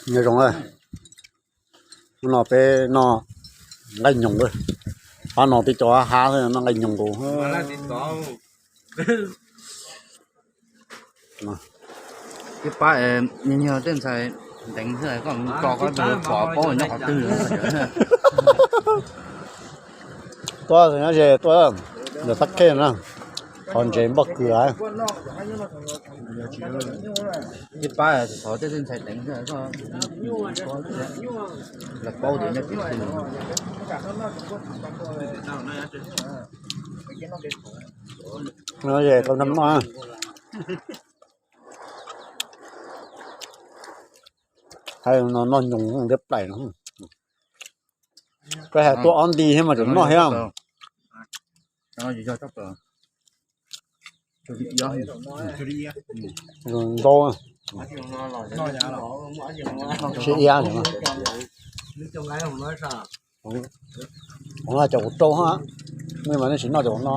Nyob zoo, hnub no peb noj nqaij nyoos, pab no peb cov hav noj nqaij nyoos nkaus. Ib pab nyuag tej ntxhais nteev xwb, koj tso koj pom paub nyob qhov twg. Tuaj, tuaj ntawm Thab Khej na, qhov ntsev npoj kws. Ib pab thov tej ntxhais deev xwb, koj los paub tias nyob tim twg. Tau noj, noj nyoos thiab plaim no. Koj hais tuaj ob nti thiab mas tseem noj thiab. Ntau, sib iab. Kuv no cov kuv rau hab, nej mas nej tsis noj cov kuv no.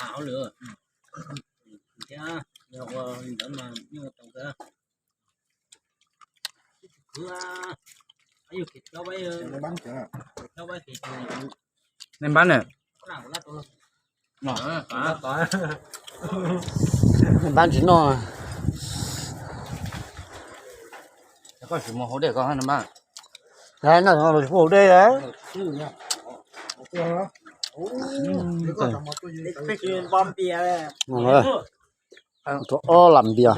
Hauj lwm thiab, yog ua li ntawd mas nyuaj tau kawg. Nej npab na. Npab tsis noj. Koj tsis mus haus dej koj npab. Noj haus dej. Ob lam npias.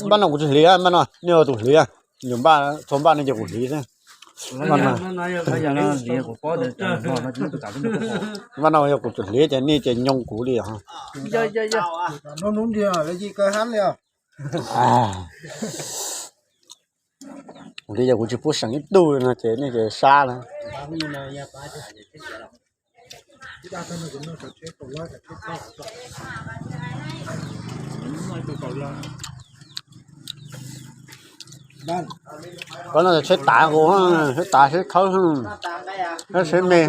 Npaj no kuv tsis hliv, npaj no nej ua tus hliv, yus npaj txhua npaj no ces kuv hliv xwb. Npaj no yog kuv tsis hliv ces nej ces nyoo kuv li os. Kuv li ces kuv tsis pub seem ib tug no ces nej ces sab na. Koj no tsheb tav, tsheb tav, tsheb khawb, tsheb me.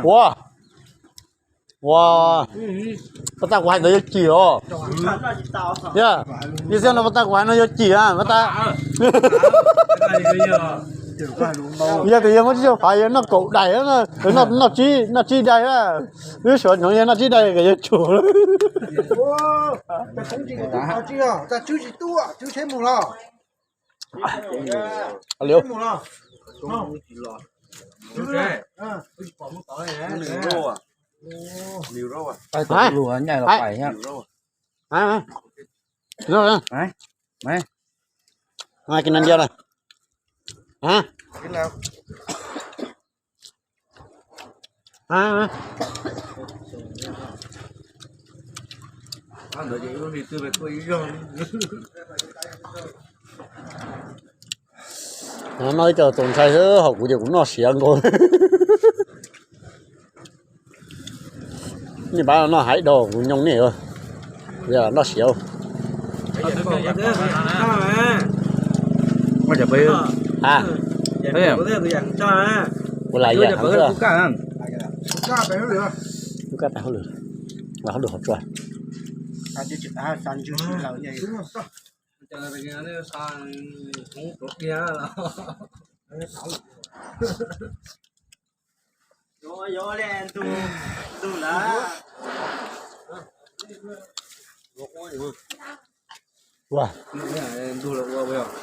Ua, ua, pab tag kuv hais ntawd yuav cim os. Yog, yog xyov no pab tag kuv hais no yuav cim a, pab tag. Yog tias yog muab tsib caug phav yog noj kaum daim, noj tsib daim, wb suav hnyuv yog noj tsib daim kom yuav tsum. Noj ib co tus ntxhais xwb, hauv kuv ces kuv noj siav nkaus. Nej pab noj hais dog kuv nyoo nej, kuv yog noj siav. Ua lam yam, kuv kaj tas hauj lwm, hauj lwm hauv tsua.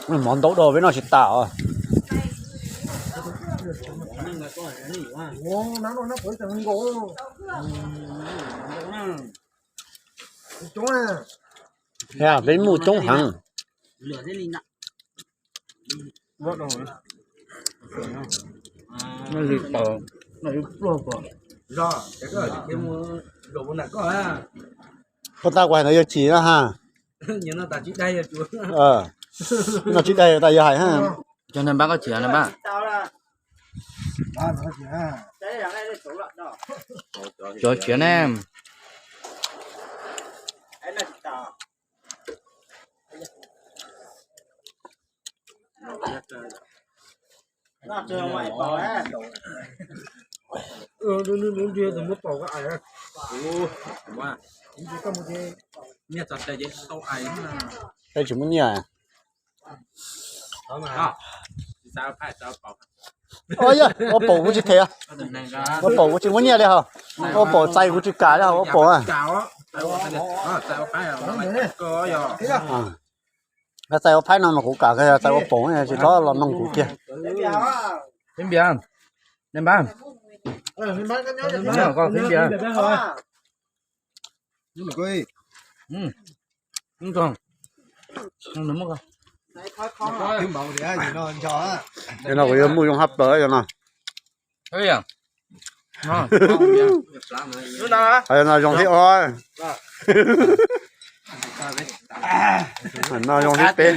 Mov ntau dog peb noj tsis tas os. Peb muaj coob heev. Koj tab kuv hais ntawd yog tsis na ha. Noj tsis dai tas yog hais ha. Cov npab koj tsis npab. Cov tsis ne. Peb tsis muaj nyiaj. Ua paum kuv tsis them, ua paum kuv tsis muaj nyiaj li hos. Ua paum txais kuv tsis kam li hos, ua paum. Txais ua phaib no mas kuv kam, txais ua paum tsis txhob los noog kuv kiag. Npab, no kuv yuav muaj zoo hab plaws no. No zoo thib ob. No zoo thib peb.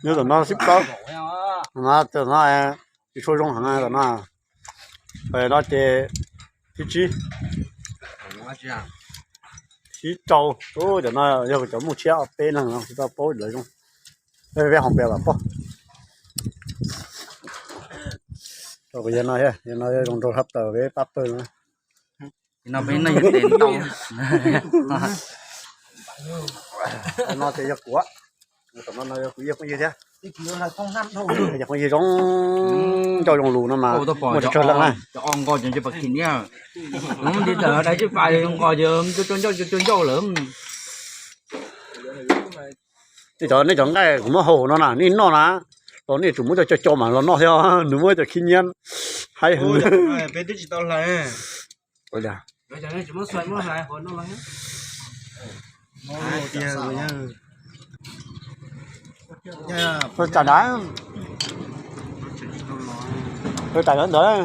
Nyob tom no thib plaub. No tom no tsis tshua zoo heev tom no. No ces thib tsib, thib rau. Cov no yog cov muaj tshiab ob peb leeg no tsis tau paub lawv zoo. Peb hoos pem los pog. Yog no, yog no zoo nraug hab plaws peb pab pawg no. No ces yog kuv, tom no yog kuv yawg phooj ywg thiab. Yawg phooj ywg zoo ncauj zoo lus no mas muaj tsawg leej na. Tej cov nej cov nqaij kuv muab hau no na nej noj na, los nej tsum muab cov co co mas los noj thiab, nws muab cov khib nyiab haib heev. Ntawd, ntawd, ntawd.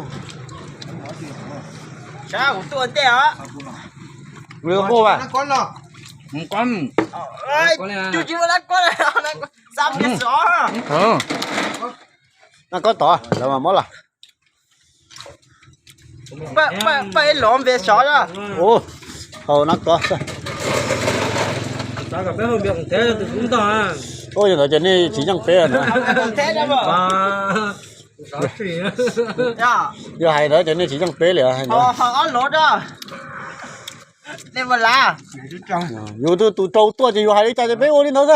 Nab kob tod lawv mas muab los. Paj ib lov npe sov. Hau nab kob. Yog ntawd ces nej tsis yeej peb. Yog hais ntawd ces nej tsis yeej peb li. Yus tus rau tuaj ces yus hais li cas ces peb ua li ntawd xwb.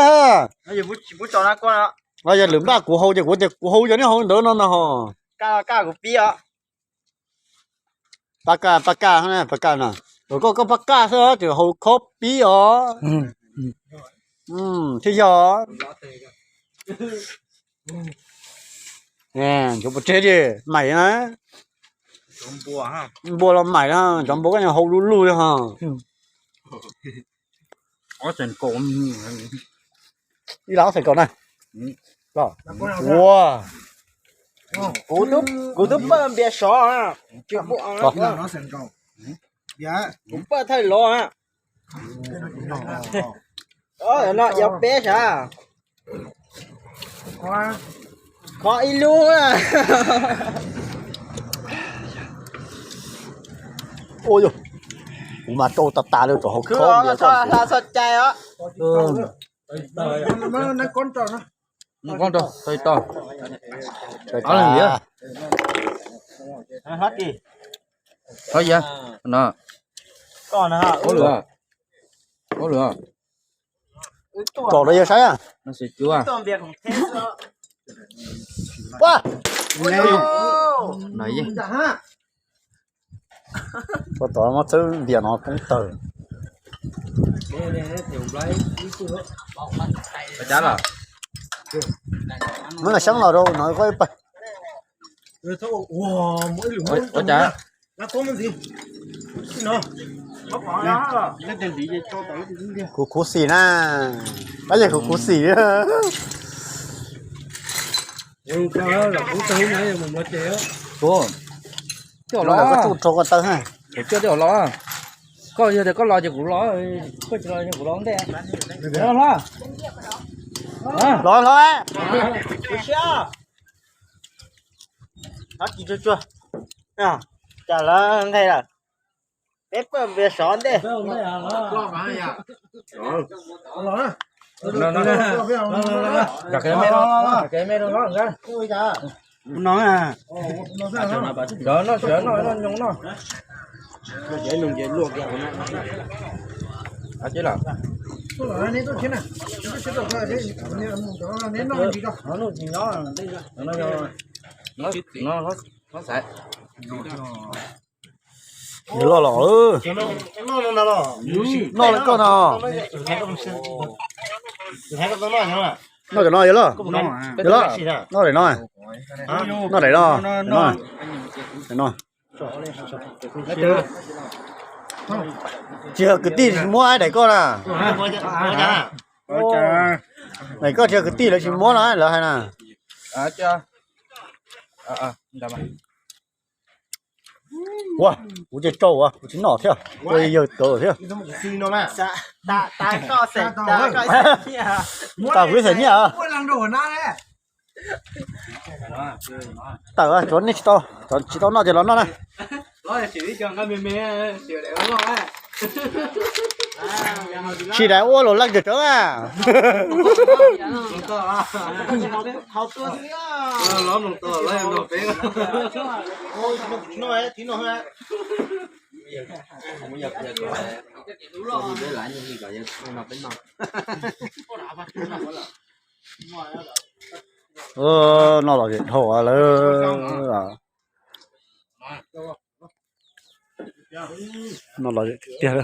Yog lwm npaj kuv hau ces kuv tias kuv hau yog neb hau ntawd no no ho. Pab kaj, pab kaj, pab kaj na. Koj, koj pab kaj xwb ces hau khob pib os. Thiab yog nchuav pov tseg ces maim na. Npua los maim na, cov npua koj nyob hau lub lug li ho. Ib lab xeem kaum na. Ua, kuv twb paj npias sov, kuv paj thaij los. No yog peb sav. Kho ib lub. Ua, kuv mas rau tas tas li, tsam hau khob npias. Hla txog cai os. Nab kob rau, tau ib tog. Ob leeg liam. Thov ya no. Ua lwm, ua lwm. Kom rau yawg saib. Ua tod muab txhawb npias no poob tawg. Muab na xyab los rau no koj ib pawg. Ua cas? Khuv khuv xim na, pab yawg khuv khuv xim. Coj los, koj tsuj rau koj taw ha. Kuv coj coj los. Koj yog tias koj los ces kuv los, koj tsis los ces kuv los ntej. Los hlob. Los hlob. Tsuag tsuag. Cas lawv nqaij lawm. Peb pab npias sov ntej. No, sawv no, sawv no, no nyoos no. Nws loj los. Noj lawm koj no. Noj cov no yog loj. Yog loj. Noj daim no. Noj daim no. Daim no. Tsis yog kwv tij tsis muab daim koj na. Daim koj tsis yog kwv tij lawv tsis muab no lawv hais na. Ua, kuv ces rau ua, kuv tsis noj thiab, ua yawg tawv thiab. Tawm kuv xeem nyiaj. Tawm, tsuav nej tsis tau, tsis tau noj ces los noj na. Tsis daim ua los leej tawv tawv na. Noj los dhau lawm. Noj los tiag.